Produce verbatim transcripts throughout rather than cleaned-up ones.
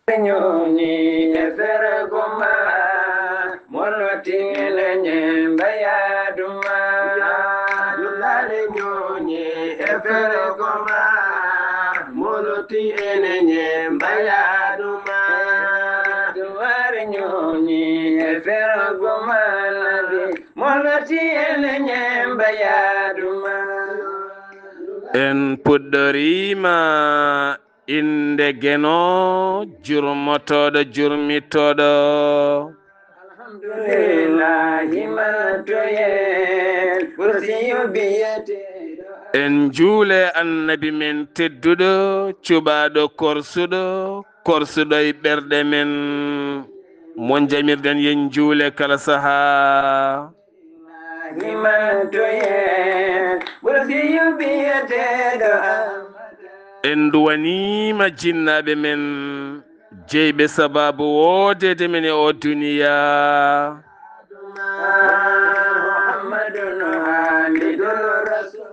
Ñooñi e fergo ma, moloti ene ñemba yaaduma. Dullaale ñooñi e fergo ma, moloti ene ñemba yaaduma. Duwaare ñooñi e fergo ma, moloti ene ñemba yaaduma. En puɗɗoriima innde Geno, jurmotooɗo, jurmitooɗo. Alhamdulillahi, mantoyen, kursiyu biyeteeɗo. En njuule Annabi men tedduɗo, cuɓaaɗo korsuɗo, korsuɗo e ɓerɗe men. Mo jamirɗen, yen njuule kala sahaa. Himantoye, kursiyu biyeteeɗo Ahmada. En nduwaniima jinnaaɓe men, jeyɓe sabaabu woodeede men e o duniya. Muhammadun Hamidun Rasul.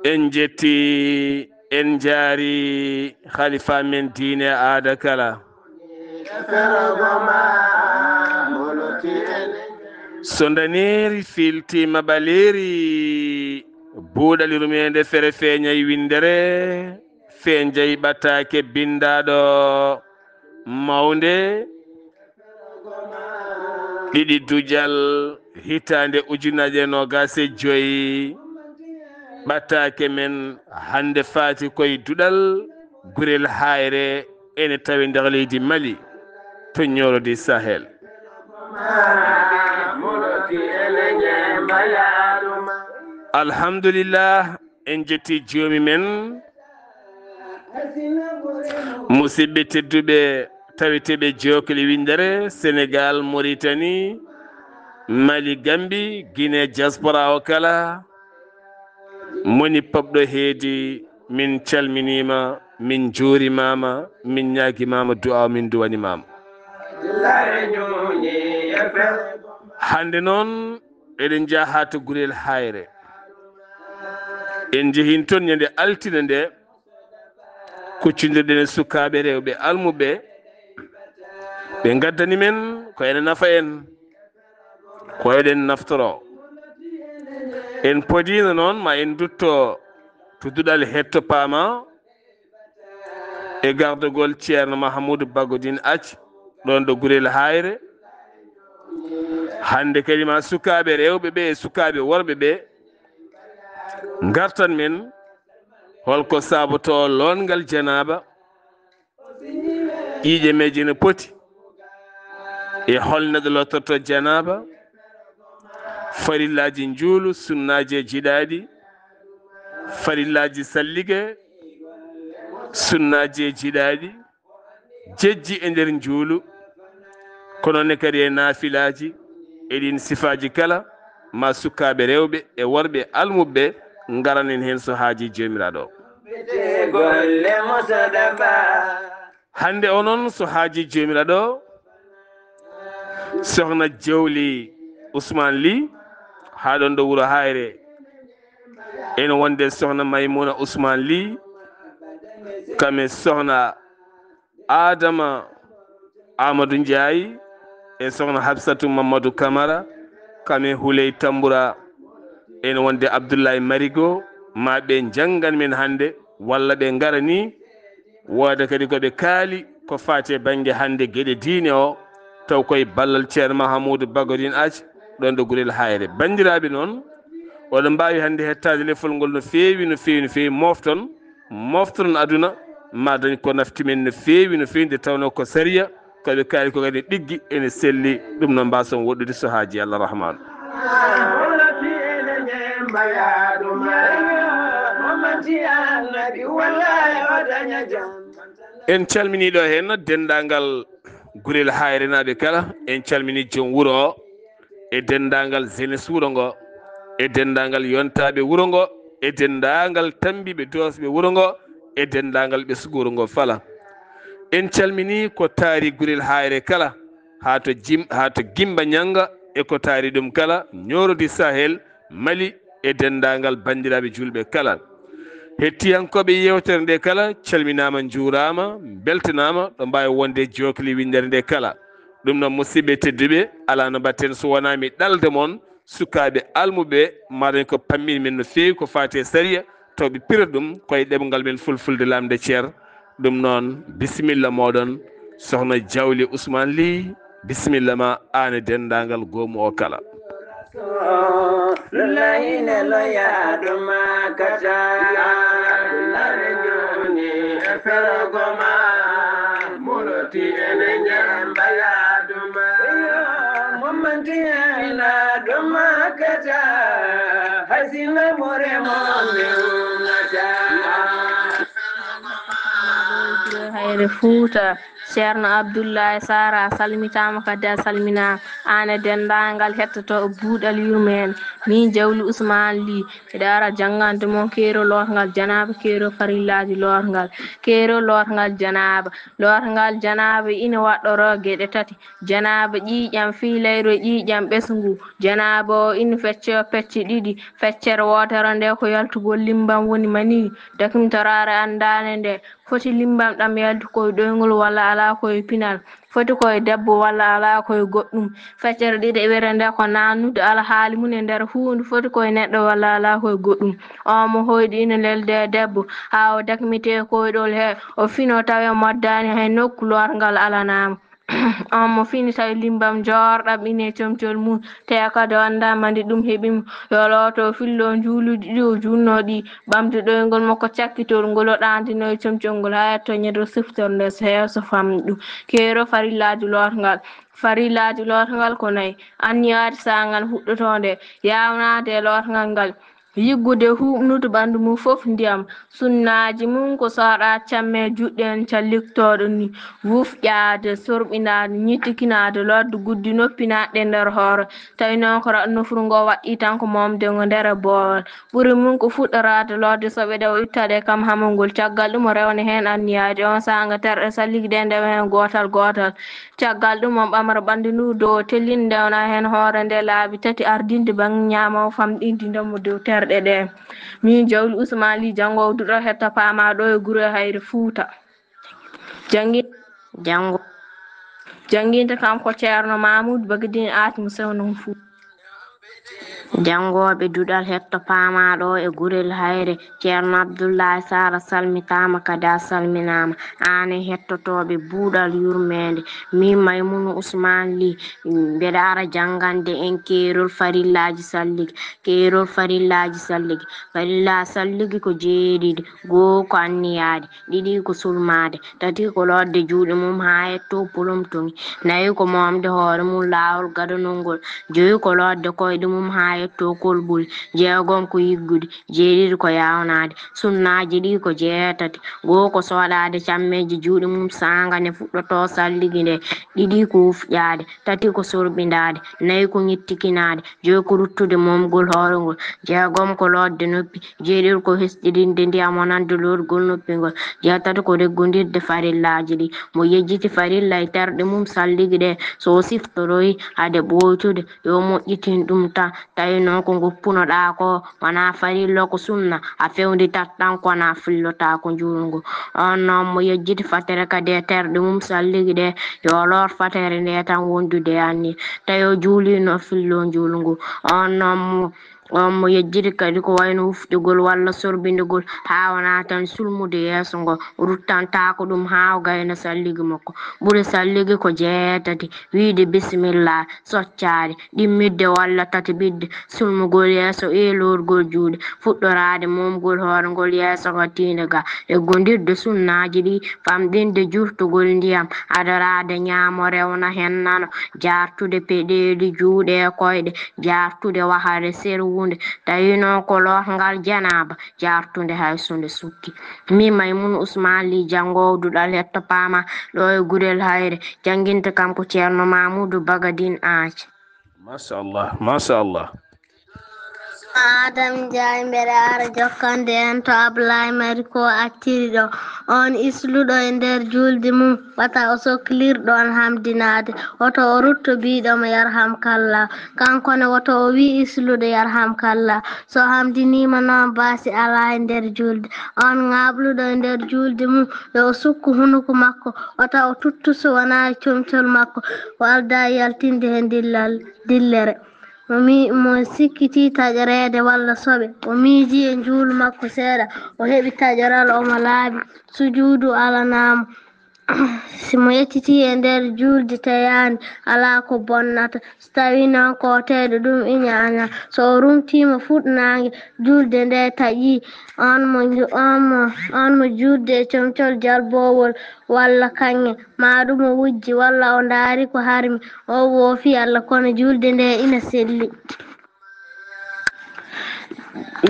En njetti, en njaari khalifa men diine aada kala. So ndaneeri filtiima ɓaleeri, buuɗali rumeende fere feeñay winndere, feeñay ɓataake binndaaɗo mawnde, ɗiɗi duƴal hitaande ujunaaje noogaas e joy. Ɓataake men hannde faati koye duɗal Gurel Haayre, ene tawi nder leydi Mali, to Nioro du Sahel. Alhamdulillah, en jetti joomi men. Musidɓe tedduɓe, taweteeɓe jookli winndere, Senegal, Mauritanie, Mali, Gambie, Guinée, diaspora o kala, moni paɓɗo heedi, min calminiima, min njuurimaama, min ñaagimaama du'aaw, min duwanimaama. Hannde noon, eɗen njaha to Gurel Haayre. En njehin toon ñande altine nde, kuccondirɗen e sukaaɓe rewɓe almuɓɓe, ɓe ngaddani men ko ene nafa en, ko eɗen naftoro. En podiino noon, ma en ndutto to duɗal hetto paama, e gardagol Ceerno Mahamuudu Bagodin Ac, ɗoon ɗo Gurel Haayre. Hannde kadi ma sukaaɓe rewɓe ɓe e sukaaɓe worɓe ɓe ngartan men, holko saabotoo loongal janaaba, ƴiiƴe majji no poti, e hol neɗɗo lottorto janaaba, farillaaji njuulu, sunnaaji e jiɗaaɗi, farillaaji sallige, sunnaaji e jiɗaaɗi, jejji e nder njuulu, kono ne kadi e naafilaaji, e ɗin sifaaji kala, ma sukaaɓe rewɓe e worɓe almuɓɓe ngaranen heen so haajii Joomiraaɗo. Golle Mustafa. Hannde o noon so haajii Joomiraaɗo, sohna Jowli Usmaan Li, haa ɗoon ɗo Wuro Haayre, ene wonde sohna Maymuna Usmaan Li, kam e sohna Adama Amadou Ndiaye, e sohna Habsatu Mamadou Camara, kam e Huley Tambura, ene wonde Abdoulaye Marigo, ma ɓe njanngan men hannde, walla ɓe ngara ni, wooda kadi ko ɓe kaali ko faati e bannge hannde geɗe diine o, taw koye ballal Ceerno Mahamuudu Bagodin Ac, ɗoon ɗo Gurel Haayre. Banndiraaɓe noon, oɗon mbaawi hannde hettaade lefol ngol no feewi, no feewi, no feewi, moofton, moofton aduna, ma dañ ko nafti men no feewi, no feewi, nde tawnoo ko sariya, ko ɓe kaali ko kadi ɗiggi, ene selli, ɗum noon mbaason woɗɗude so haajii Allah Rahmaanu. En calminii ɗo heen denndaangal Gurel Haayrenaaɓe kala, en calminii joom wuro o, e denndaangal jeunesse wuro ngo, e denndaangal yontaaɓe wuro ngo, e denndaangal tammbiiɓe doosɓe wuro ngo, e denndaangal ɓesngu wuro ngo fala. En calminii ko taari Gurel Haayre kala, haa to Jim-, haa to Gimba Ñannga, e ko taari ɗum kala, Nioro du Sahel, Mali, e denndaangal banndiraaɓe juulɓe kala. Hettiyankooɓe yeewtere nde kala, calminaama, njuuraama, mbeltanaama, ɗo mbaawi wonde jookli winndere nde kala. Ɗum noon, musidɓe tedduɓe, alaa no mbaɗten so wonaa mi ɗalde mon, sukaaɓe almuɓe, maren ko pammin min no feewi ko faati e sariya, taw ɓe pira ɗum koye ɗemngal men fulfulde lamnde ceer. Ɗum noon, bisimilla mooɗon, Sohna Jawli Usmaan Lih, bisimilla ma, aan e denndaangal goomu o kala. Lullahi ne loya duma kata. Lullahi joni e fergoma. Muloti ene njamba ya duma. Mumanti ena duma kata. Hasina more mo meunata. Hayre Fuuta. Ceerno Abdullahi Saar, a salmitaama, kadi a salminaama, aan e denndaangal hettotooɓe Buuɗal Yurmeende. Min Jawli Usmaan Lih, mbeɗa ara janngande mon keerol loorngal janaaba, keerol farillaaji loorngal, keerol loorngal janaaba. Loorngal janaaba ina waɗɗoroo geɗe tati. Janaaba ƴiiƴam fiilayru e ƴiiƴam ɓesngu. Janaaba o ina feccee pecce ɗiɗi. Feccere wootere nde ko yaltugol limmbam woni manii, dakmitoraare anndaande nde. Foti limmbam ɗam yaltu koye ɗoyngol walla alaa koye pinal? Foti koye debbo walla alaa koye goɗɗum? Feccere ɗiɗaɓere nde ko naannude alhaali mum e nder huunde, foti koye neɗɗo walla alaa koye goɗɗum? On mo hoyɗi ina lelde e debbo, haa o dakmitee koyɗol he, o finoo tawi o moddaani hay nokku, loorngal alanaama. On mo fini tawi limmbam joorɗam ine e comcol mum, te kadi o anndaama nde ɗum heɓi mo, yo looto o fillo njuuluuji ɗi o juulnoo ɗi, ɓamde ɗoyngol makko cakkitol ngol o ɗaandinoo e comcol ngol haa yetto ñande siftorde nde so heeso famɗi ɗum. Keerol farillaaji loorngal. Farillaaji loorngal ko nayi. Anniyaade saangal fuɗɗotoonde, yaawnaade e loorngal ngal. Yiggude huuɓnude ɓanndu mum fof ndiyam. Sunnaaji mum ko soɗa camme juɗɗe en calliktooɗo ni, wufƴaade, sorɓinaade, ñittikinaade, lootde guddi noppi naatde nder hoore. Tawi noon ko raɗ nofru ngo waɗɗii tan ko momde ngo nder e boowal. Ɓuri mum ko fuɗɗoraade lootde soɓe ɗe o itta ɗe kam hamongol. Caggal ɗum o rewna heen anniyaaji. On saanga terɗe salligi ɗe ndewa heen gootal gootal. Caggal ɗum, on ɓamra ɓanndu ndu dow o tellin, ndewna heen hoore nde laabi tati, ardinde bannge ñaamo o, famɗinde mo dow terɗe ɗe. Min Jawli Usmaan Lih, janngoowo duɗal hetto paama ɗo e Gure Hayre Fuuta. Janngi-, janngo-, jannginde kam ko Ceerno Mamoudou Bagdine Aat mo Sewnon Fuuta. Janngooɓe duɗal hetto paama ɗo e Gurel Hayre, Ceerno Abdullahi Saar a salmitaama, kadi a salminaama, aan e hettotooɓe Buuɗal Yurmeende. Min Maymuna Usmaan Lih, mbeɗa ara janngande en keerol farillaaji salligi. Keerol farillaaji salligi. Farilla salligi ko jeeɗiɗi. Goo ko anniyaade. Ɗiɗi ko sulmaade, tati ko lootde juuɗe mum haa hetto polomtoŋi, nayi ko moomde hoore mum laawol gadanol ngol, joyi ko lootde koyɗe mum haa hetto kolɓuli, jeegom ko yiggude, jeeɗiɗi ko yaawnaade. Sunnaaji ɗi ko jeetati, goo ko soɗaade cammeeje juuɗe mum saanga nde fuɗɗotoo salligi nde, ɗiɗi ko wufƴaade, tati ko sorɓindaade, nayi ko ñittikinaade, joyi ko ruttude moomgol hoore ngol, jeegom ko lootde noppi, jeeɗiɗi ko hesɗitinde ndiyam wonande lootgol noppi ngol, jeetati ko reggondirde farillaaji ɗi. Mo yejjiti farilla e terɗe mum salligi ɗe, so o siftoroyi hade ɓooytude, yo moƴƴitin ɗum tan. Tawi noon ko ngoppunoɗaa ko wonaa farilla, ko sunna, a fewnditat tan ko wonaa fillotaako njuulngu. On noon mo yejjiti fatere kadi e terɗe mum salligi ɗe, yo loor fatere nde tan wondude e anniya. Tawi o juuliino fillo njuulngu. On noon mo On mo yejjiti kadi ko wayno wufƴugol walla sorɓindugol haa wonaa tan sulmude yeeso ngo, ruttantaako ɗum haa o gayna salligi makko. Ɓuri salligi ko jeetati, wiyde bisimilla, soccaade, ɗimmitde walla tataɓitde, sulmugol yeeso, eelorgol juuɗe, fuɗɗoraade moomgol hoore ngol yeeso ko tiinde ga, reggondirde sunnaaji ɗi, famɗinde jurtugol ndiyam, adoraade ñaamo rewna heen nano, jaartude peɗeeli juuɗe e koyɗe, jaartude wahare serwunde, tawi noon ko loorngal janaaba, jaartunde hay so nde sukki. Min Maymuna Usmaan Lih, janngoowo duɗal hetto paama ɗo e Gurel Hayre, jannginte kam ko Ceerno Mamoudou Bagadine Athie. Machallah, machallah. Adam Njaay, mbeɗa ara jokkande en to Ablaay Mari ko acciri ɗo. On isluɗo e nder julde mum, wata o soklir ɗon hamdinaade. Woto o rutto biiɗo mo yarham kalla. Kanko ne woto o wi' isluɗo yarham kalla. So hamdiniima noon baasi alaa e nder julde. On ŋaabluɗo e nder julde mum, yo o sukku hunuko makko. Wata o tuttu so wonaa e comcol makko. O aldaa yaltinde he dillal, dillere. Mo mi-, mo sikkitii taƴoreede walla soɓe, o miijii e njuulu makko seeɗa, o heɓi taƴoral, omo laaɓi, sujuudu alanaama. Si mo yeccitii e nder julde teyaande, alaa ko bonnata. So tawii noon ko teeɗo ɗum ina aña, so o rumtiima fuɗnaange, julde nde taƴii, on mo nju-, on mo, on mo juutde e comcol jalboowol walla kaŋŋe, maa ɗum o wujji walla o ndaari ko harmi, o woofii Alla, kono julde nde ina selli.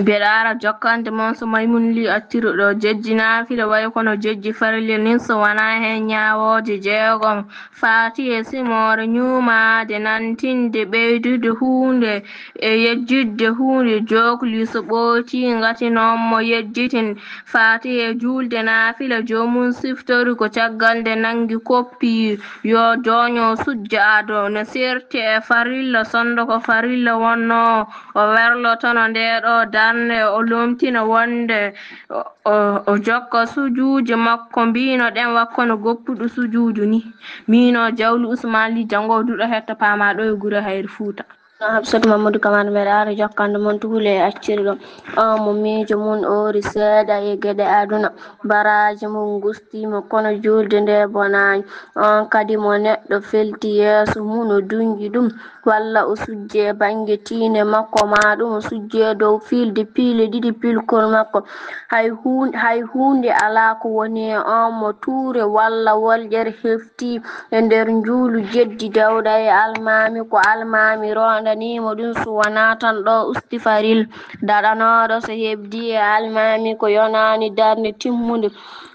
Mbeɗa ara jokkande mon so Maymun Li acciri ɗo. Jejji naafila wayi kono jejji farilla nin, so wonaa heen ñaawooje jeegom, Faatiha e simoore, ñuumaade, nantinde, ɓeydude huunde e yejjitde huunde, jookli so ɓooytii ngati noon mo yejjitin. Faatiha e juulde naafila joomum siftori ko caggal nde nanngi koppi, yo dooño sujja ado no seerti e farilla, sonndo ko farilla wonnoo, o werlotono ndee ɗoo darnde, o lomtina wonde o, o, o jokka sujuuji makko mbiino ɗen wakkono goppuɗo sujuudu ni. Miino Jawlu Usmaan Li, janngo duɗo hetto paama ɗo e gure Hayri Fuuta. No Hafsatu Mammadu Kamara, mbeɗa ara jokkande mon tuhule e acciri ɗo. On mo miijo mum oori seeɗa e geɗe aduna, baraaji mum ngustiima, kono juulde nde bonaani. On kadi mo neɗɗo felti yeeso mum, o duñƴi ɗum, walla o sujji e bannge tiinde makko, maa ɗum o sujji e dow fiilde piile ɗiɗi pilkol makko. Hay huun-, hay huunde alaa ko woni e on mo tuure walla wolƴere hefti e nder njuulu jeddi dewɗa e almaami, ko almaami roondaniimo ɗum, so wonaa tan ɗo usti farilla daɗanooɗo, so hebdii e almaami ko yonaani darnde timmunde.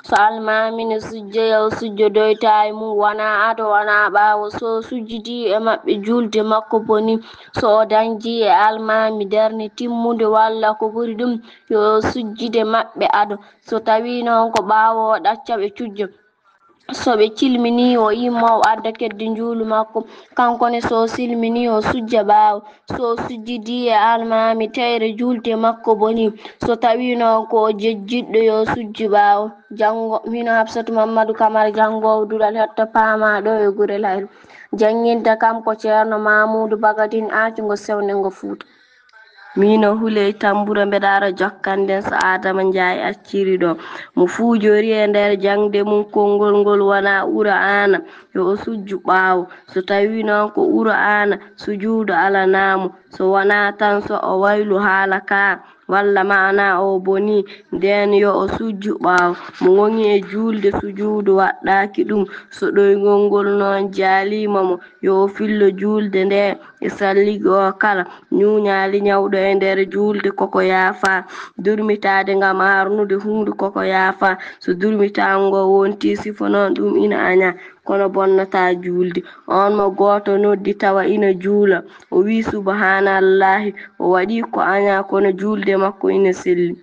So almaami ne sujjoya, o sujjodoyta e mum, wonaa ado, wonaa ɓaawo. So o sujjidii e maɓɓe, juulde makko bonii. So o dañdii e almaami darnde timmunde walla ko ɓuri ɗum, yo o sujjide maɓɓe ado. So tawii noon ko ɓaawo o ɗacca ɓe cujja. So ɓe cilminii, o imma, o adda kedde njuulu makko. Kanko ne, so o silminii, o sujja ɓaawo. So o sujjidii e almaami, teyre juulde makko bonii. So tawii noon ko o jejjitɗo, yo o sujju ɓaawo. Janngo, miino Hafsatu Mammadu Kamara, janngoowo duɗal hetto paama ɗo e Gurel Hayre. Jannginta kam ko Ceerno Maamuudu Bagatin, Aaci ngo Sewnde ngo Fuuta. Miino Huley Tambura, mbeɗa ara jokkande en so Aadama Njaay acciri ɗo. Mo fuujori e nder jaŋde mum konngol ngol wonaa Qur'aana, yo o sujju ɓaawo. So tawii noon ko Qur'aana, sujuudu alanaa mo. So wonaa tan so o waylu haala kaa, walla maanaa o bonii, ndeen yo o sujju ɓaawo. Mo ŋoŋi e juulde, sujuudu waɗɗaaki ɗum. So ɗoyngol ngol noon jaaliima mo, yo o fillo juulde nde e salligi o kala. Ñuuñaali ñawɗo e nder juulde koko yaafaa. Durmitaade ngam haarnude huunde koko yaafaa. So durmitaango wontii sifo noon, ɗum ina añaa, kono bonnataa juulde. On mo gooto noddi tawa ina juula, o wii, "Subhaanallaahi," o waɗii ko añaa, kono juulde makko ina selli.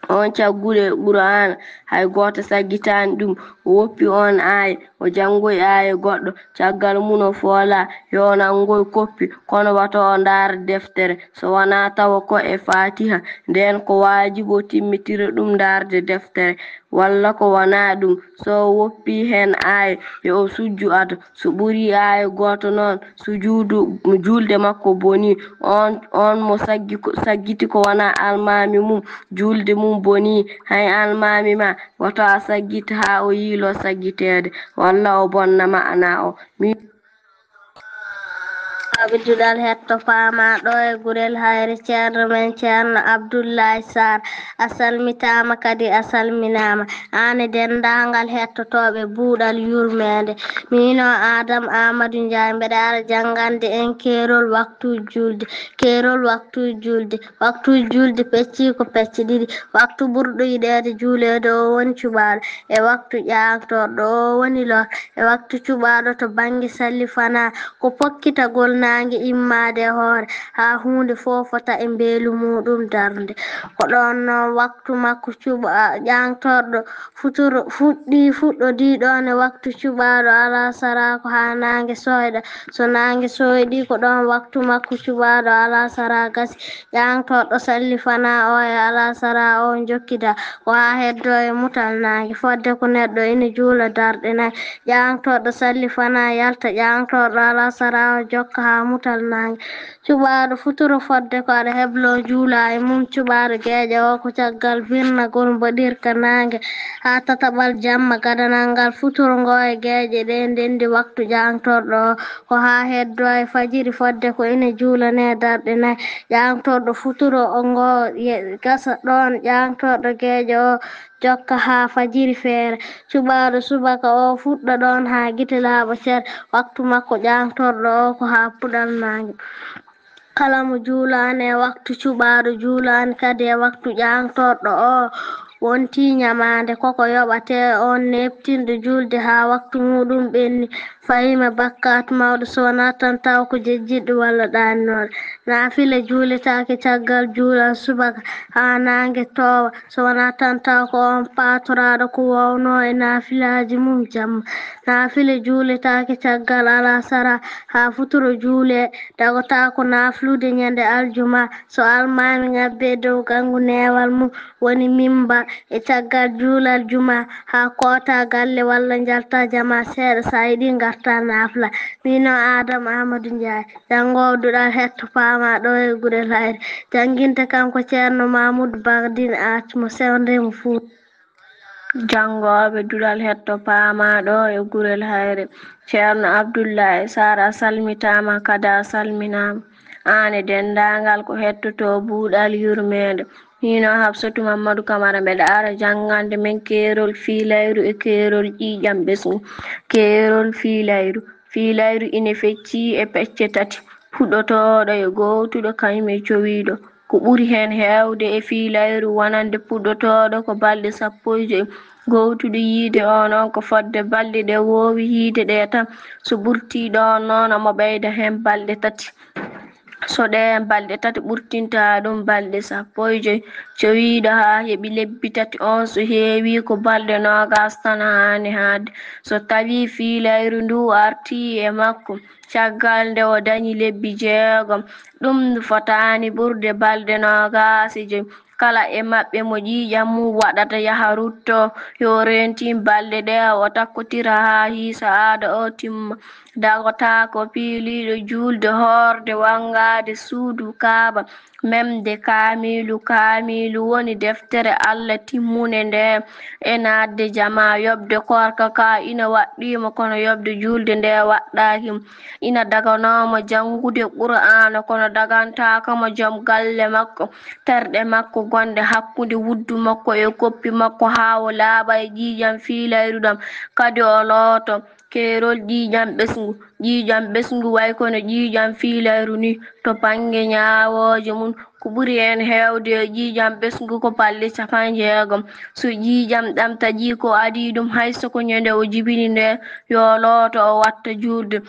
On cagguɗo e Qur'aana, hay gooto saggitaani ɗum. O woppi on aaya, o janngoyi aaya goɗɗo, caggal mum o foolaa, yo o nanngoy koppi, kono wata o ndaar deftere, so wonaa tawa ko e Faatiha. Ndeen ko waajibi o timmitira ɗum ndaarde deftere, walla ko wonaa ɗum, so o woppii heen aaya, yo o sujju ado. So ɓurii aaya gooto noon, sujuudu, juulde makko bonii. On, on mo saggi ko, saggiti ko wonaa almaami mum, juulde mum bonii. Hay almaami ma, wata a saggit haa o yiiloo saggiteede, walla o bonna maanaa o. Mi Abduɗal hetto paama ɗo e Gurel Hayre, Ceerno men Ceerno Abdullaay Saar. A salmitaama kadi a salminaama. Aan e denndaangal hettotooɓe buuɗal yurmeende. Miino Aadam Aamadu Njaay, mbeɗa ara janngande en keerol waktu julde. Keerol waktu julde. Waktu julde peccii ko pecce ɗiɗi. Waktu ɓurɗo yiɗeede juuleede o woni cuɓaaɗo. E waktu ƴaaŋtorɗo o woni lor. E waktu cuɓaaɗo to bannge sallifanaa ko pokkitagol naange immaade e hoore, haa huunde fof fota e mbeelu muuɗum darnde. Ko ɗoon noon waktu makko cuɓa ƴaañtorɗo futuro fuɗɗii, fuɗɗodii ɗoon e waktu cuɓaaɗo alasara ko haa naange sooyɗa. So naange sooyɗii, ko ɗoon waktu makko cuɓaaɗo alasara gasi. Ƴaañtorɗo sallifanaa o e alasara o njokkida ko haa heddoo e mutal naange, fodde ko neɗɗo ina juula darɗe nay. Ƴaañtorɗo sallifanaa yalta, ƴaañtorɗo alasara o jokka haa mutal naange. Cuɓaaɗo futuro fodde ko aɗa hebloo juula e mum. Cuɓaaɗo geeƴa o ko caggal birnagol mboɗirka naange haa tataɓal jamma gadanal ngal futuro ngo e geeƴe ɗe ndenndi waktu ƴaañtorɗo o. Ko haa heddoo e fajiri fodde ko ina juulanee darɗe nay. Ƴaañtorɗo futuro o ngo ye-, gasa ɗoon, ƴaañtorɗo geeƴa o jokka haa fajiri feere. Cuɓaaɗo subaka o fuɗɗa ɗoon haa gite laaɓa cer. Waktu makko ƴaañtorɗo o ko haa puɗal naange. Kala mo juulaani e waktu cuɓaaɗo juulaani kadi e waktu ƴaañtorɗo o, wontii ñamaande koko yoɓatee oon neeɓtinɗo juulde haa waktu muuɗum ɓenni, fayiima bakkaatu mawɗo so wonaa tan taw ko jejjitɗo walla ɗaaninooɗo. Naafila juuletaake caggal juulal subaka haa naange toowa, so wonaa tan taw ko oon paatoraaɗo ko woownoo e naafilaaji mum jamma. Naafila juuletaake caggal alasara haa futuro juulee, dagotaako naaflude ñande aljuma, so almaami ŋabbi e dow gañgu neewal mum, woni mimbar, e caggal juulal juma, haa koota galle walla njalta jama seeɗa, so a yiɗi ngarta naafla. Miin o Aadama Aamadu Njaay, janngoowo duɗal hetto paama ɗo e Gurel Hayre. Jannginte kam ko Ceerno Maamuudu Bagdin Aat mo Sewre mo Fuuta. Janngooɓe duɗal hetto paama ɗo e Gurel Hayre. Ceerno Abdullaahi Saar, a salmitaama, kadi a salminaama. Aan e denndaangal ko hettotoo buuɗal yurmeende. Miin o Hafsatu Mammadu Kamara, mbeɗa ara janngande men keerol fiilayru e keerol ƴiiƴam ɓesngu. Keerol fiilayru. Fiilayru ine feccii e pecce tati, puɗɗotooɗo e goowtuɗo, kañum e cowiiɗo. Ko ɓuri heen heewde e fiilayru wonande puɗɗotooɗo ko balɗe sappo e joy. Goowtuɗo yiide o noon ko fodde balɗe ɗe woowi yiide ɗe tan. So ɓurtii ɗoon noon, omo ɓeyda heen balɗe tati. So ɗeen balɗe tati ɓurtinta ɗum balɗe sappo e joy, cowiiɗo haa heɓi lebbi tati oon, so heewii ko balɗe noogaas tan haani haaɗde. So tawii fiilayru nduu artii e makko caggal nde o dañi lebbi jeegom, ɗum fotaani ɓurde balɗe noogaas e joy. Kala e maɓɓe mo ƴiiƴam mum waɗata yaha rutto, yo reentin balɗe ɗe, o takkotira haa hiisa aada o timma. Dagotaako piiliiɗo juulde, hoorde, wanngaade suudu Kaaba, memde kaamiilu. Kaamiilu woni deftere Alla timmunde nde, e naatde jama, yoɓde koorka ka ina waɗɗii mo, kono yoɓde juulde nde waɗɗaaki mo. Ina daganoo mo janngude Qur'aana, kono dagantaako mo joom galle makko. Terɗe makko gonɗe hakkunde wuddu makko e koppi makko, haa o laaɓa e ƴiiƴam fiilayru ɗam, kadi o looto. Keerol ƴiiƴam ɓesngu. Ƴiiƴam ɓesngu way kono ƴiiƴam fiilayru ni to bannge ñaawooje mum. Ko ɓuri heen heewde e ƴiiƴam ɓesngu ko balɗe capanɗe jeegom. So ƴiiƴam ɗam taƴii ko adii ɗum, hay so ko ñande o jibini nde, yo looto o watta juulde.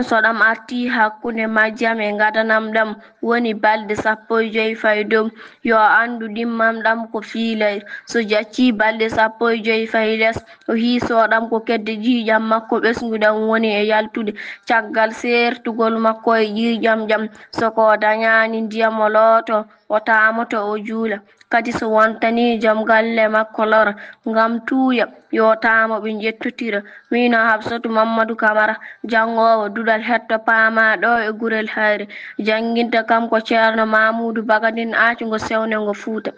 So ɗam artii hakkunde majjam e ngadanam ɗam, woni balɗe sappo e joy fay dow, yo anndu ɗimmam ɗam ko fiilayru. So jaccii balɗe sappo e joy fay les, o hiisoo ɗam ko kedde ƴiiƴam makko ɓesngu ɗam woni e yaltude. Caggal seertugol makko e ƴiiƴam ɗam, so ko dañaani ndiyam o looto, o taamoto o juula. Kadi so wontanii joom galle makko lora ngam tuuya, yo taamo ɓe njettotira. Miin o Hafsatu Mammadu Kamara, janngoowo duɗal hetto paama ɗo e Gurel Hayre. Jannginta kam ko Ceerno Maamuudu Bagadin Aaci ngo Sewnde ngo Fuuta.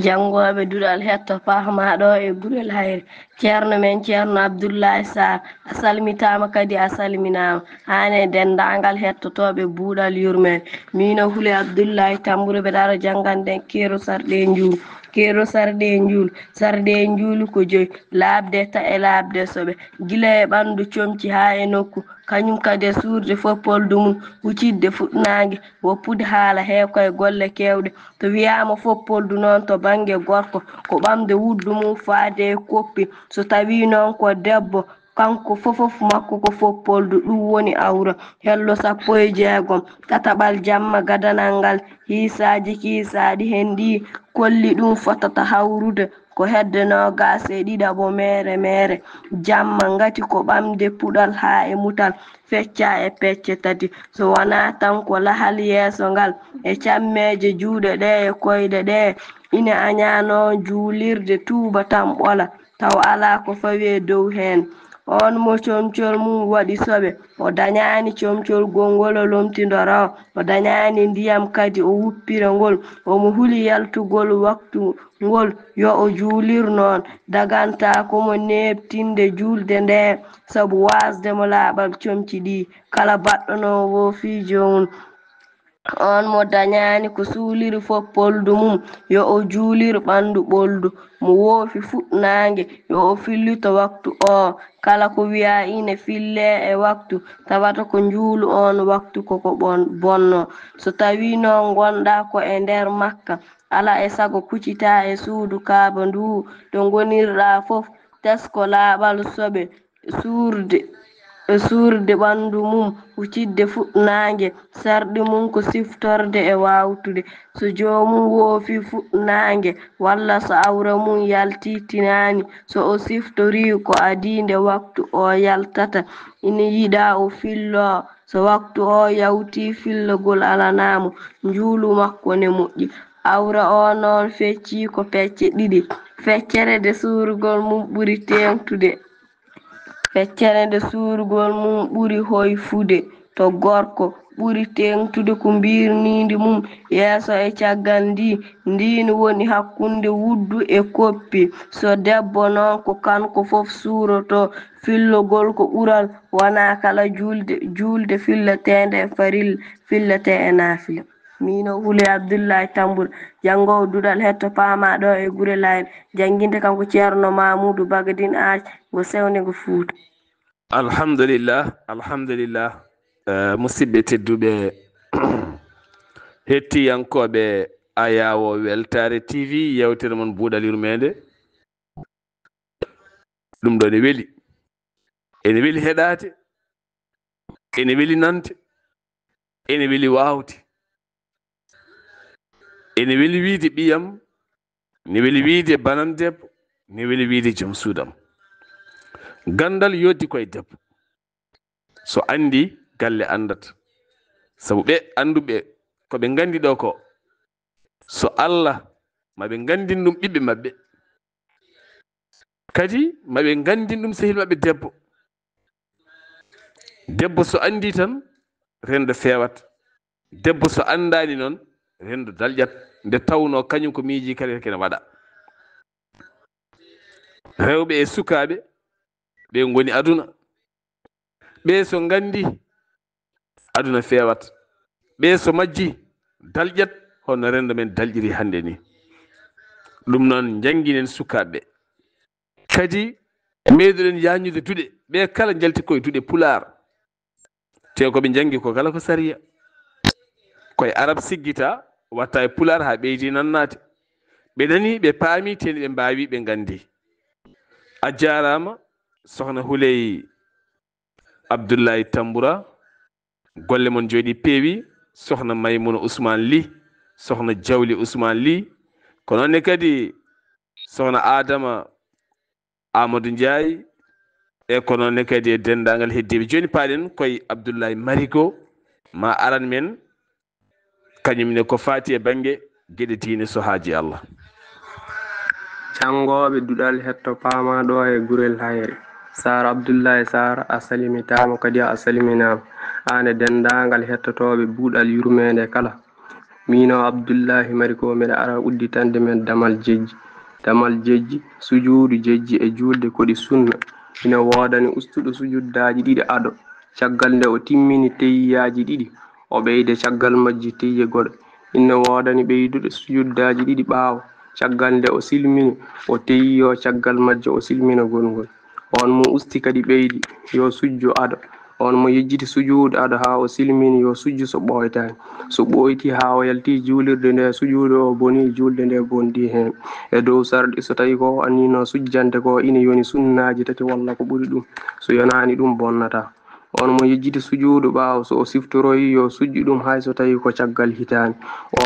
Janngooɓe duɗal hetto paama ɗo e Gurel Hayre. Ceerno men Ceerno Abdullaahi Saar, a salmitaama kadi a salminaama, aan e denndaangal hettotooɓe buuɗal yurmeende. Miin o Hule Abdullaahi Tambura, mbeɗa ara janngande en keerol sarɗi e njuulu. Keerol sarɗi e njuulu, sarɗi e njuulu ko joy, laaɓde ta e laaɓde soɓe, gila e ɓanndu comci haa e nokku, kañum kadi e suurde foppoldu mum, hucitde fuɗnaange, woppude haala heew koye golle keewɗe. To wiyaama foppoldu noon to bannge gorko, ko ɓamde wuddu mum faade e koppi. So tawii noon ko debbo, Kanko fofof makko ko foppoldu, ɗum woni awra. Hello sappo e jeegom, tataɓal jamma gadanal ngal, hiisaaji kiisaaɗi heen ɗii kolli ɗum fotata hawrude ko hedde noogaas e ɗiɗaɓo meere meere. Jamma ngati ko ɓamde puɗal haa e mutal, fecca e pecce tati. So wonaa tan ko lahal yeeso ngal e cammeeje juuɗe ɗee e koyɗe ɗee, ina añanoo juulirde tuuba tan ɓola, taw alaa ko fawi e dow heen. Oon mo comcol mum waɗi soɓe, o dañaani comcol gongol o lomtindoroo, o dañaani ndiyam kadi o wuppira ngol, omo huli yaltugol waktu ngol, yo o juulir noon, dagantaako mo neeɓtinde juulde ndee, sabu waasde mo laaɓal comci ɗii. Kala baɗɗo noon woofii joomum. Oon mo dañaani ko suuliri fof poldu mum, yo o juulir ɓanndu ɓoldu. Mo woofi fuɗnaange, yo o fillito waktu oo. Kala ko wiyaa ine fillee e waktu, tawata ko njuulu oon waktu ko ko bon-, bonnoo. So tawii noon ngon-ɗaa ko e nder makka, alaa e sago kucitaa e suudu Kaaba nduu, ɗo ngonir-ɗaa fof, tesko laaɓal soɓe, suurde, suurde ɓanndu mum, huccidde fuɗnaange, sarɗi mum ko siftorde e waawtude. So joomum woofii fuɗnaange, walla so awra mum yaltii tinaani, so o siftorii ko adii nde waktu oo yaltata, ina yiɗaa o filloo. So waktu oo yawtii, fillagol alanaa mo, njuulu makko ne moƴƴi. Awra oo noon feccii ko pecce ɗiɗi. Feccere nde suurugol mum ɓuri teeŋtude. Feccere nde suurugol mum ɓuri hoyfude to gorko, ɓuri teeŋtude ko mbiirniindi mum yeeso e caggal ndii, ndiin woni hakkunde wuddu e koppi. So debbo noon, ko kanko fof suurotoo, fillogol ko ɓural, wonaa kala juulde, juulde fillateende e farilla, fillatee e naafila. Miin o Huley Abdullahi Tambura, janngoowo duɗal hetto paamaa ɗo e Gure Layre, jannginte kanko Ceerno Mamuudu Bagadin Aaj, ngo sewnde ngo Fuuta. Alhamdulillah, alhamdulillah. Eh, musidɓe tedduɓe, hettiyankooɓe Ayaawo Weltaare T V, yeewtere mon Buuɗal Yurmeende. Ɗum ɗo ne weli. Ene weli heɗaade. Ene weli nande. Ene weli waawde. Ene weli wiyde ɓiyam. Ne weli wiyde banam debbo. Ne weli wiyde joom suudam. Ganndal yooɗdi koye debbo. So anndi, galle anndat. Sabu ɓe annduɓe ko ɓe nganndi ɗo ko, so Allah, ma ɓe nganndin ɗum ɓiɓɓe maɓɓe. Kadi ma ɓe nganndin ɗum sehil maɓɓe debbo. Debbo so anndi tan, renndo feewat. Debbo so anndaani noon, renndo dalƴat. Nde tawnoo kañum ko miiji kala kene waɗa. Rewɓe e sukaaɓe, ɓe ngoni aduna. Ɓe so nganndi, aduna feewat. Ɓe so majji, dalƴat, hono renndo men dalƴiri hannde ni. Ɗum noon, njannginen sukaaɓe. Kadi, meeɗuɗen yaññude duɗe. Ɓe kala njalti koye duɗe Pulaar. Te ko ɓe njanngi ko kala ko sariya. Koye Arab siggita, watta e Pulaar haa ɓeydi nannaade. Ɓe nani, ɓe paami, te ɓe mbaawi, ɓe nganndi. A jaaraama, Sohna Huley Abdullahi Tambura. Golle mon jooɗi peewi, Sohna Maymuna Usmaan Li, Sohna Jawli Usmaan Li. Ko noon ne kadi Sohna Adama Amadou Ndiaye, e ko noon ne kadi e denndaangal heddiiɓe. Jooni paaɗen koye Abdullahi Marigo, ma aran men, kañum ne ko faati e bannge geɗe diine so haaji Allah. Janngooɓe duɗal hetto paamaa ɗo e Gurel Hayre. Saar Abdullahi Saar, a salimitaama kadi a saliminaama, aan e denndaangal hettotooɓe buuɗal yurmeende kala. Miin o Abdullahi Mari ko mbeɗa ara udditande men damal jejji. Damal jejji, sujuudu jejji e juulde ko ɗi sunna. Ina woodani ustuɗo sujuddaaji ɗiɗi ado. Caggal nde o timmini teyyaaji ɗiɗi, o ɓeyda caggal majji teyye goɗo. Ina woodani ɓeyduɗo sujuddaaji ɗiɗi ɓaawo. Caggal nde o silmini, o teyyoo caggal majje o silmina gongol. On mo usti kadi ɓeydi, yo sujju ado. On mo yejjiti sujuudu ado haa o silmini, yo sujju so ɓooytaani. So ɓooytii haa o yaltii juulirde nde, sujuudu o bonii, juulde nde bonɗii heen. E dow sarɗi, so tawii ko o anniyinoo sujjande ko ina yoni sunnaaji tati walla ko ɓuri ɗum, so yonaani ɗum bonnataa. On mo yejjiti sujuudu ɓaawo, so o siftoroyii, yo sujju ɗum hay so tawii ko caggal hitaande.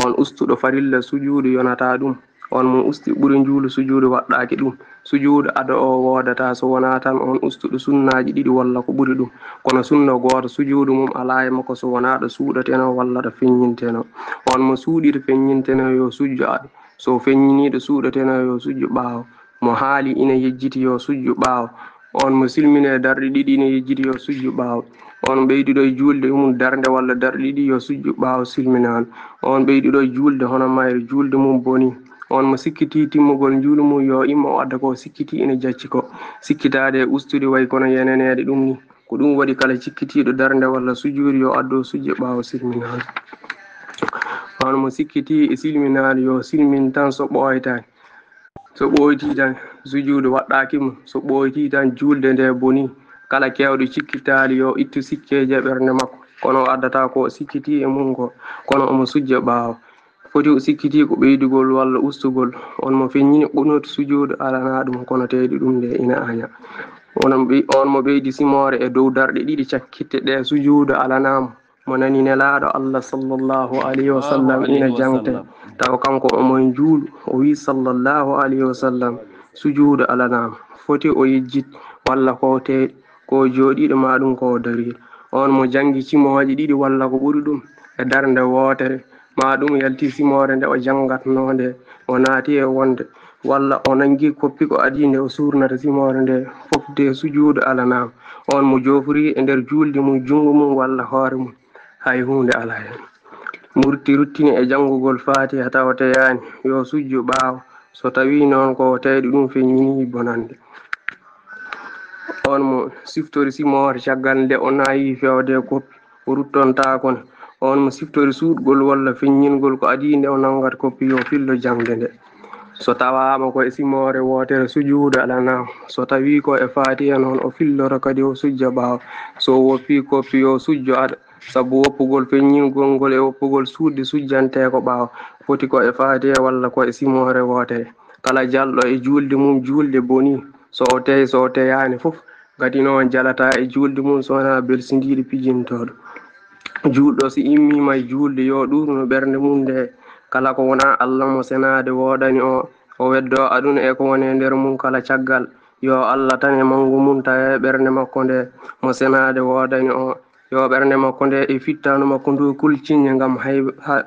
On ustuɗo farilla sujuudu yonataa ɗum. On mo usti ɓuri njuulu sujuudu waɗɗaaki ɗum. Sujuudu ado o woodataa so wonaa tan on ustuɗo sunnaaji ɗiɗi walla ko ɓuri ɗum. Kono sunna gooto sujuudu mum alaa e makko so wonaa ɗo suuɗatenoo walla ɗo feññintenoo. On mo suuɗii ɗo feññintenoo yo sujju ado. So feññinii ɗo suuɗatenoo yo sujju ɓaawo. Mo haali ina yejjiti yo sujju ɓaawo. On mo silmini e darɗe ɗiɗi ina yejjiti yo sujju ɓaawo. On ɓeyduɗo e juulde mum darnde walla darɗe ɗiɗi yo sujju ɓaawo silminaano. On ɓeyduɗo e juulde hono mayre, juulde mum bonii. On mo sikkitii timmugol njuulu mum yo immo o adda ko o sikkitii ina jacci ko. Sikkitaade e ustude wayi kono yeneneede ɗum ni. Ko ɗum waɗi kala cikkitiiɗo darnde walla sujuudu yo addu o sujje ɓaawo silminaano. On mo sikkitii e silminaano yo silmin tan so ɓooytaani. So ɓooytii tan, sujuudu waɗɗaaki mo. So ɓooytii tan, juulde nde bonii. Kala keewɗo cikkitaali, yo ittu sikkeeji e ɓernde makko. Kono o addataa ko o sikkitii e mum ko, kono omo sujja ɓaawo. Foti o sikkitii ko ɓeydugol walla ustugol. On mo feññini qunuutu sujuudu alanaa ɗum, kono teyɗo ɗum nde ina aña. On ɓe-, on mo ɓeydi simoore e dow darɗe ɗiɗi cakkitte ɗe, sujuudu alanaa mo. Mo nani Nelaaɗo Allah sallallahu alayhi wa sallam ina jangte, tawa kanko omo e njuulu, o wi sallallahu alayhi wa sallam, sujuudu alanaama, foti o yejjit walla ko o teeɗi, ko o jooɗiiɗo maa ɗum ko o dariiɗo. On mo jangi cimooje ɗiɗi walla ko ɓuri ɗum e darnde wootere, maa ɗum yalti simoore nde o jangatnoo nde, o naati e wonde, walla o nangi koppi ko adii nde o suurnata simoore nde, fof de sujuudu alanaama. On mo joofori e nder juulde mum, junngo mum walla hoore mum, hay huunde alaa heen. Mo rutti ruttini e janngugol Faatiha tawa teyaani, yo sujju ɓaawo. So tawii noon ko o teyɗo ɗum feññinii bonannde. On mo siftori simoore caggal nde o naayi feewde e koppi, o ruttontaako ne. On mo siftori suuɗgol walla feññingol ko adii nde o nanngata koppi, yo fillo jaŋde nde. So tawaama ko e simoore wootere, sujuudu alanaama. So tawii ko e Faatiha noon, o filloto kadi o sujja ɓaawo. So o woppii koppi, yo sujjo aɗa. Sabu woppugol feññingol ngol e woppugol suuɗde sujjantee ko ɓaawo, foti ko e Faatiha walla ko e simoore wootere. Kala jalɗo e juulde mum, juulde bonii. So o teyi, so o teyaani fof, ngati noon jalataa e juulde mum so wonaa belsindiiɗo pijintooɗo. Juulɗo so immiima e juulde, yo ɗuurno ɓernde mum nde, kala ko wonaa Allah mo senaade woodani o, o weddoo aduna e ko woni e nder mum kala caggal. Yo Allah tan e manngu mum tawe ɓernde makko nde, mo senaade woodani o. Yo ɓernde makko nde e fittaandu makko ndu kulcinñe ngam hay-, ha-,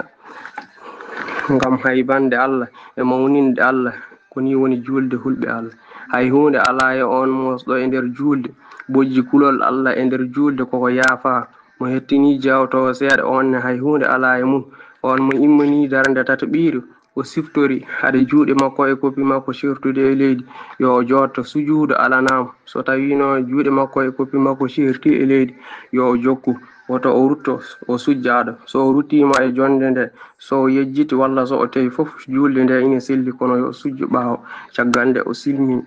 ngam haybande Allah e mawninde Allah. Ko nii woni juulde hulɓe Allah. Hay huunde alaa e oon moosɗo e nder juulde. Bojji kulol Allah e nder juulde koko yaafaa. Mo hettinii jawtoowo seeɗa, oon ne hay huunde alaa e mum. Oon mo immanii darnde tataɓiire, o siftori hade juuɗe makko e koppi makko ceertude e leydi, yo o jootto sujuudu alanaama. So tawiino juuɗe makko e koppi makko ceerti e leydi, yo o jokku, woto o rutto o sujjaaɗo. So o ruttiima e jonnde nde, so o yejjiti walla so o tewi fof, juulde nde ina selli, kono yo o sujju ɓaawo, caggal nde o silmii.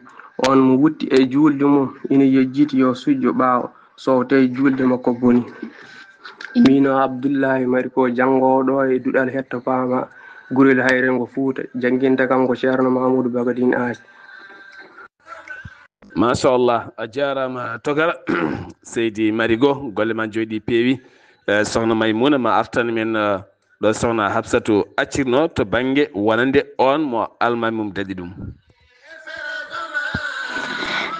On mo wutti e juulde mum ina yejjiti, yo sujju ɓaawo, so o tawi juulde makko bonii. Miino Abdullahi Mari ko janngoowo ɗo e duɗal Hetto Paama, gurel Hayre ngo Fuuta, jannginta kam ko Ceerno Mahamuudu Bagadin Aaj. Machallah, a jaaraama tokara. Seydi Mari Go, golle ma njooɗi peewi. Eh, sohna Maymuna ma artan men, eh, ɗo sohna Hafsatu accirno to bannge wonande on mo almaami mum daɗi ɗum.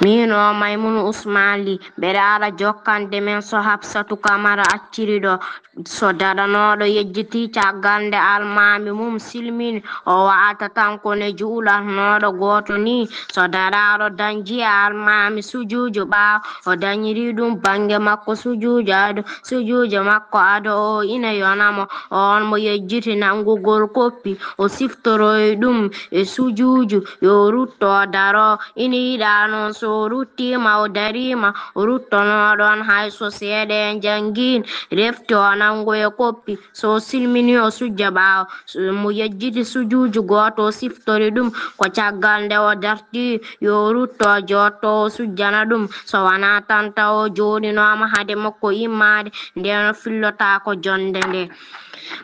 Miin o Maymuna Usmaan Li, mbeɗa ala jokkande men so Hafsatu Kamara acciri ɗo. So daɗanooɗo yejjitii caggal nde almaami mum silmini, o wa'ata tan ko ne juulatnooɗo gooto nii. So daɗaaɗo dañjii e almaami sujuuju ɓaawo o dañirii ɗum bannge makko sujuuju ado, sujuuju makko ado o ina yona mo. Oon mo yejjiti nanngugol koppi, o siftoroyi ɗum e sujuuju, yo rutto daro. Ina yiɗaa noon So o ruttiima, o dariima, o ruttonoo ɗoon hay so seeɗa en njanngiino, refti o nanngu e koppi. So o silminii, o sujja ɓaawo. So mo yejjiti sujuuju gooto, o siftori ɗum ko caggal nde o dartii, yo o rutto, o jooɗto, o sujjana ɗum. So wanaa tan tawa o jooɗinooma hade makko immaade, ndeen o fillotaako jonnde nde.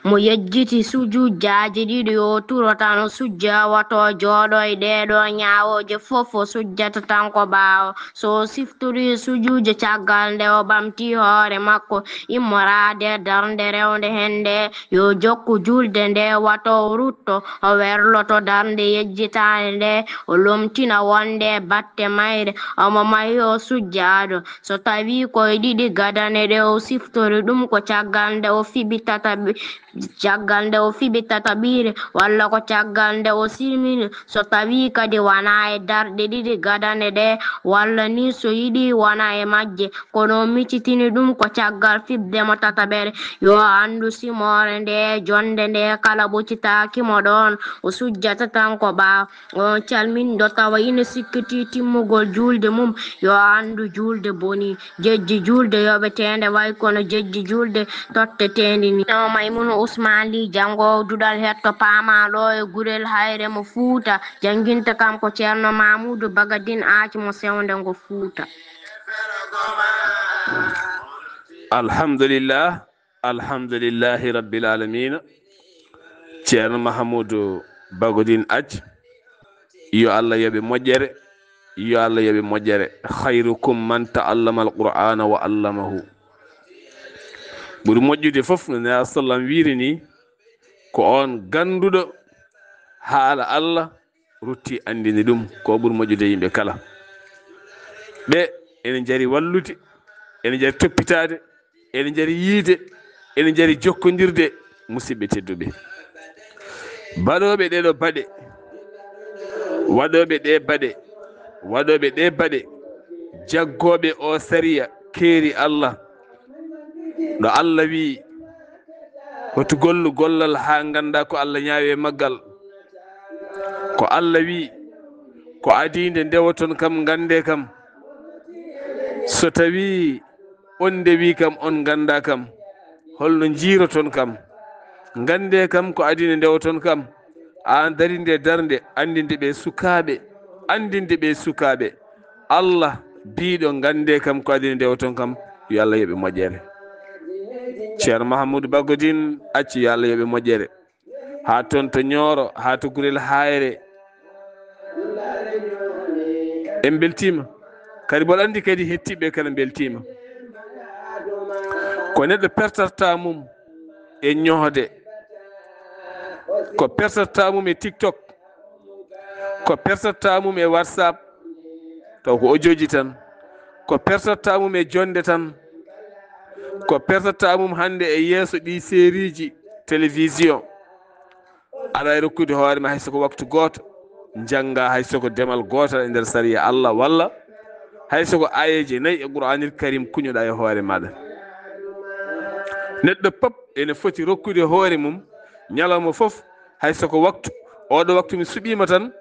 Mo yejjiti sujujjaaji ɗiɗi, o turo tan, o sujja, wato jooɗo e ɗee ɗoo ñaawooje fof, o sujjata tan ko ɓaawo. So o siftori sujuujo caggal nde o ɓamti hoore makko, immoraade darnde rewnde heen nde, yo jokku juulde nde, wato o rutto, o werloto darnde yejjitaande nde, o lomtina wonde batte mayre, omo mahi o sujjaado. So tawii ko e ɗiɗi gadane ɗe, o siftori ɗum ko caggal nde o fiɓi tataɓi-, caggal nde o fiɓi tataɓiire, walla ko caggal nde o silmini. So tawii kadi wanaa e darɗe ɗiɗi gadane ɗe, walla ni so yiɗi wona e majje, kono o micitini ɗum ko caggal fiɓde mo tataɓere, yo anndu simoore nde, jonnde nde kala ɓocitaaki mo ɗoon, o sujjata tan ko ɓaawo. On calminɗo tawa ina sikkitii timmugol juulde mum, yo anndu juulde bonii. Jejji juulde yoɓeteende way kono jejji juulde totteteende ni. No Maymuna Usmaan Lih, janngoowo duɗal hetto paamaa ɗo e Gurel Hayre mo Fuuta, jannginta kam ko Ceerno Mamuudu Bagadin Aaci mo Sewnde ngo Fuuta. Alhamdulillah. Alhamdulillahi Rabbil Alamina. Ceerno Mahamudu Bagodin Ac, yo Allah yoɓe moƴƴere, yo Allah yoɓe moƴƴere. Khayrukum man ta'allama al-Qur'ana wa allamahu. Ɓuri moƴƴude fof, no Nelaaɗo sallam wiiri ni, ko on gannduɗo haala Allah, rutti anndini ɗum ko ɓuri moƴƴude yimɓe kala. Ɓe ene njari wallude, ene njari toppitaade, ene njari yiide, ene njari jokkondirde, musidɓe tedduɓe. Baɗooɓe ɗee ɗoo baɗe, waɗooɓe ɗee baɗe, waɗooɓe ɗee baɗe, jaggooɓe oo sariya keeri Allah, ɗo Allah wi'i, hoto gollu gollal haa ngannda ko Allah ñaawi e maggal. Ko Allah wi'i, ko adii nde ndewoton kam, nganndee kam. So tawii on ndewii kam, on nganndaa kam, holno njiiroton kam? Nganndee kam ko adii nde ndewoton kam. Aan darinde darnde, anndinde ɓe sukaaɓe, anndinde ɓe sukaaɓe. Allah biiɗo, nganndee kam ko adii nde ndewoton kam, yo Allah yoɓe moƴƴere. Ceerno Mahamudu Bagodin Acci, yo Allah yoɓe moƴƴere. Haa toon to Ñooro, haa to Gurel Haayre. En mbeltiima. Kadi mboɗo anndi kadi hettiiɓe kala mbeltiima. Ko neɗɗo pertataa mum e ñoode. Ko pertataa mum e TikTok. Ko pertataa mum e WhatsApp. Taw ko ojooji tan. Ko pertataa mum e jonnde tan. Ko pertataa mum hannde e yeeso ɗi seriiji télévision. Aɗa waawi rokkude hoore ma hay so ko waktu gooto, njannga hay so ko demal gootal e nder sariya Allah, walla hay so ko aayeeje nayi e Qur'aanil Karim kuñoɗa e hoore maaɗa. Neɗɗo pop ene foti rokkude hoore mum ñalawma fof, hay so ko waktu, oɗo waktu mi suɓiima tan,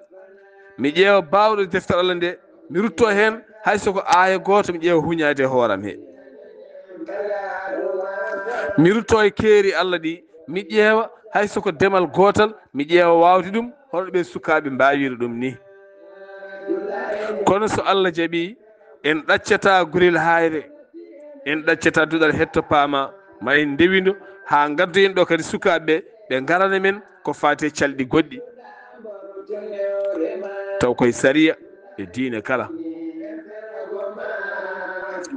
mi ƴeewa baawɗo deftere Allah nde, mi rutto heen, hay so ko aaya gooto mi ƴeewa huñaade e hooram he. Mi rutto e keeri Allah ɗi, mi ƴeewa hay so ko demal gootal, mi ƴeewa waawde ɗum, hono ɓe sukaaɓe mbaawiri ɗum ni. Kono so Allah jaɓi, en ɗaccata Gurel Haayre, en ɗaccata duɗal hetto paama, ma en ndewindo haa ngaddoyen ɗo kadi sukaaɓe ɓe, ɓe ngarana men ko faati e calɗi goɗɗi. Taw koye sariya e diine kala.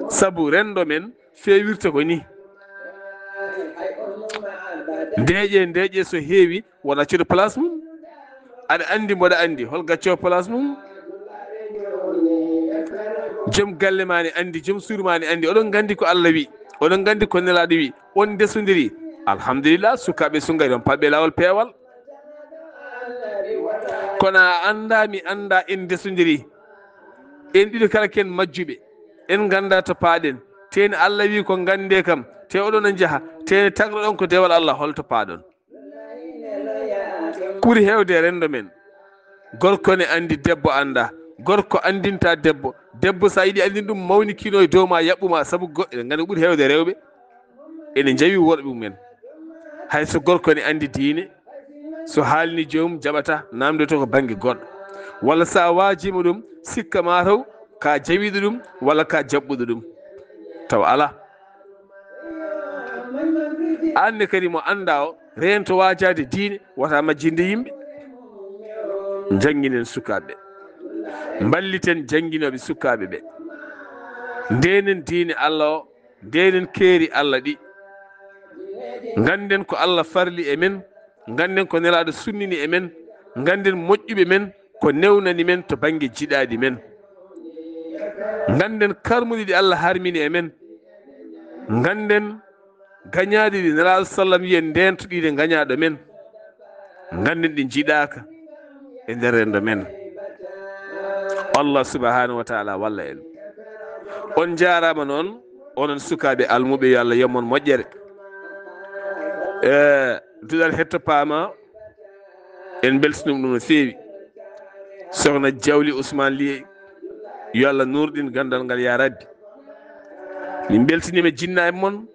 Sabu renndo men feewirta ko ni. Ndeeƴe, ndeeƴe so heewi, wona accude place mum. Aɗa anndi, mboɗa anndi, hol gacco place mum? Joom galle ma ne anndi, joom suudu ma ne anndi. Oɗon nganndi ko Allah wi, oɗon nganndi ko Nelaaɗo wi, on ndesondiri. Alhamdulillah, sukaaɓe so ngari, on paɓɓe laawol peewal. Kono a anndaa, mi anndaa, en ndesondiri. En ɗiɗo kala ken majjuɓe. En nganndaa to paaɗen. Tee ne Allah wi ko nganndee kam. Tee oɗon a njaha. Tee ne tagroɗon ko dewal Allah. Hol to paaɗon? Ɓuri heewde e renndo men. Gorko ne anndi, debbo anndaa. Gorko anndinta debbo. Debbo, so a yiɗi anndin ɗum, mawnikino e dow ma, yaɓɓu ma, sabu go-, eɗen nganndi ɓuri heewde rewɓe ene njawi worɓe mumen. Hay so gorko ne anndi diine, so haalni joomum, jaɓata, namdoto ko bannge goɗɗo. Walla so a waajiima ɗum, sikka ma taw ka jawiɗo ɗum, walla ka jaɓɓuɗo ɗum. Taw alaa. Aan ne kadi mo anndaa o, reento waajaade diine, wota majjinde yimɓe. Njannginen sukaaɓe. Mballiten jannginooɓe sukaaɓe ɓe. Ndeenen diine Allah o, ndeenen keeri Allah ɗi. Ngannden ko Allah farli e men, ngannden ko Nelaaɗo sunnini e men, ngannden moƴƴuɓe men, ko newnani men to bannge jiɗaaɗi men. Ngannden karmuɗi ɗi Allah harmini e men. Ngannden gañaaɗi ɗi Nelaaɗo sallam wiyen ndeentoɗiiɗe gañaaɗo men. Ngannden ɗi njiɗaaka e nder renndo men. Allah subhanahu wa taala walla en. On njaaraama noon, onon sukaaɓe almuɓe, yo Allah yom on moƴƴere. E, duɗal hetto paama, en mbeltinii ɗum no feewi. Sokhna Jawli Ousmane Ly, yo Allah nuurɗin ganndal ngal, yaa Rabbi. Min mbeltiniima jinna e mon,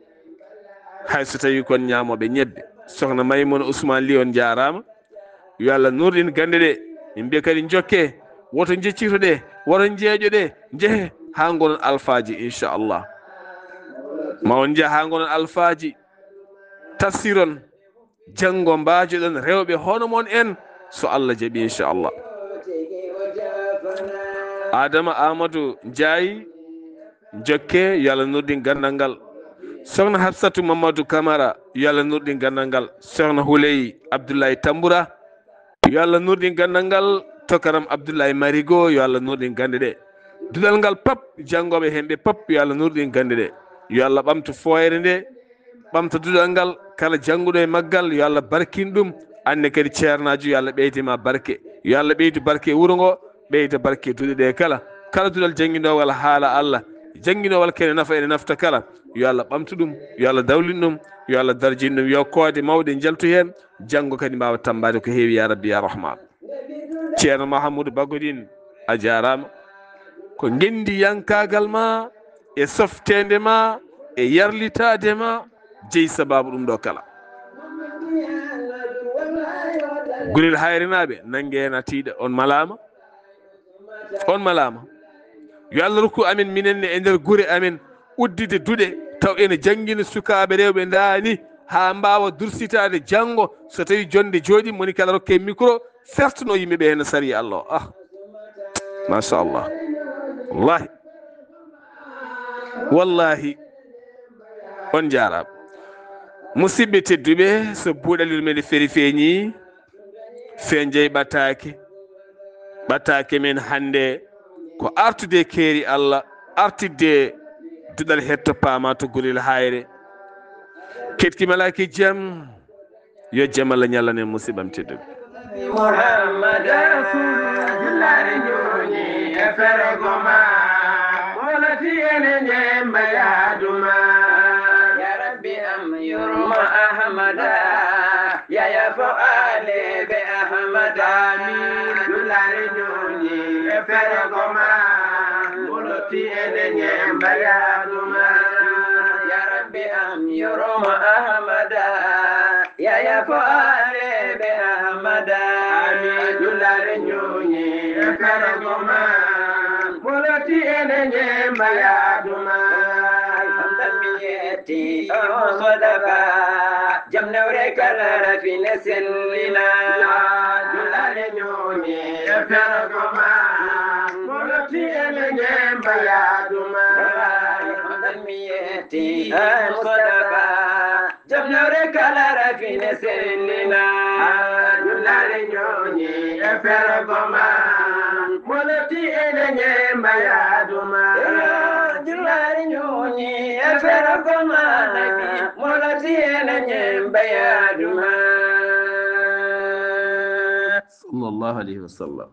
hay so tawii kon ñaamooɓe ñebbe. Sokhna Maymuna Ousmane Ly, on njaaraama. Yo Allah nuurɗin gannde ɗe. Min mbiya kadi njokke, woto njeccito ɗe, woto njeeƴo ɗe, njehe haa ngonon alfaaji, inchallah. Ma on njah haa ngonon alfaaji, tafsiron. Janngo mbaajoɗon rewɓe hono mon en, so Allah jaɓi, inchallah. Adama Amadou Ndiaye, jokke, yo Allah nurɗin ganndal ngal. Sokhna Hafsatou Mamadou Camara, yo Allah nurɗin ganndal ngal. Sokhna Houley Abdoulaye Tamboura, yo Allah nurɗin ganndal ngal. Tokaram Abdoulaye Marigo, yo Allah nurɗin gannde ɗe. Duɗal ngal pap, janngooɓe heen ɓe pap, yo Allah nurɗin gannde ɗe. Yo Allah ɓamtu fooyre nde, ɓamta duɗal ngal, kala jannguɗo e maggal, yo Allah barkin ɗum. Aan ne kadi ceernaajo, yo Allah ɓeyde ma barke. Yo Allah ɓeydu barke e wuro ngo, ɓeyda barke e duɗe ɗe kala. Kala duɗal jannginowal haala Allah, jannginowal kene nafa, ene nafta kala. Yo Allah ɓamtu ɗum, yo Allah dawlin ɗum, yo Allah darjin ɗum, yo koode mawɗe njaltu heen, janngo kadi mbaawa tammbaade ko heewi, ya Rabbi, ya Rahman. Ceerno Mahamoudou Bagodin, a jaaraama. Ko ngenndiyankaagal ma, e softeende ma, e yarlitaade ma, jeyi sabaabu ɗum ɗo kala. Gurel Hayrenaaɓe, nannge heen a tiiɗa, on malaama. On malaama. Yo Allah rokku amen, minen ne, e nder gure amen, uddide duɗe, taw ene janngina sukaaɓe rewɓe ndaani, haa mbaawa dursitaade janngo, so tawii jonnde jooɗii, moni kala rokke micro, fertuno yimɓe ɓe heen sariya Allah o. Ah, machallah. Wallahi. Wallahi. On njaaraama. Musidɓe tedduɓe, so buuɗal yurmeende feri feeñi, fenjey ɓataake. Ɓataake men hannde ko artude keeri Allah, artidde duɗal hetto paama to Gurel Hayre. Keɗki malaaki jam, yo jam Allah ñallan en, musidɓam tedduɓe. Muhammad Rasul, jullaare ñooñi e fergo ma, wonati ene ñemba yaaduma. Ya Rabbi am yurmo Ahmada, yaya fo ale be Ahmada. Amin. Jullaare ñooñi e fergo ma, wonati ene ñemba yaaduma. Ya Rabbi am yurmo Ahmada, yaya fo ale be Ahmada. Amin. Jullaare ñooñi e fergo ma, moloti ene ñemba yaaduma. Alhamdulillah, mi yetti, oh, Mustafa. Jam newre kala rafine sellina. Jullaare ñooñi e fergo ma, moloti ene ñemba yaaduma. Alhamdulillah, mi yetti, oh, Mustafa. Jam newre kala rafine sellina. Jullaare ñooñi e fergo ma, moloti ene ñemba yaaduma. Jullaare ñooñi e fergo ma, moloti ene ñemba yaaduma. Sallallahu alayhi wa sallam.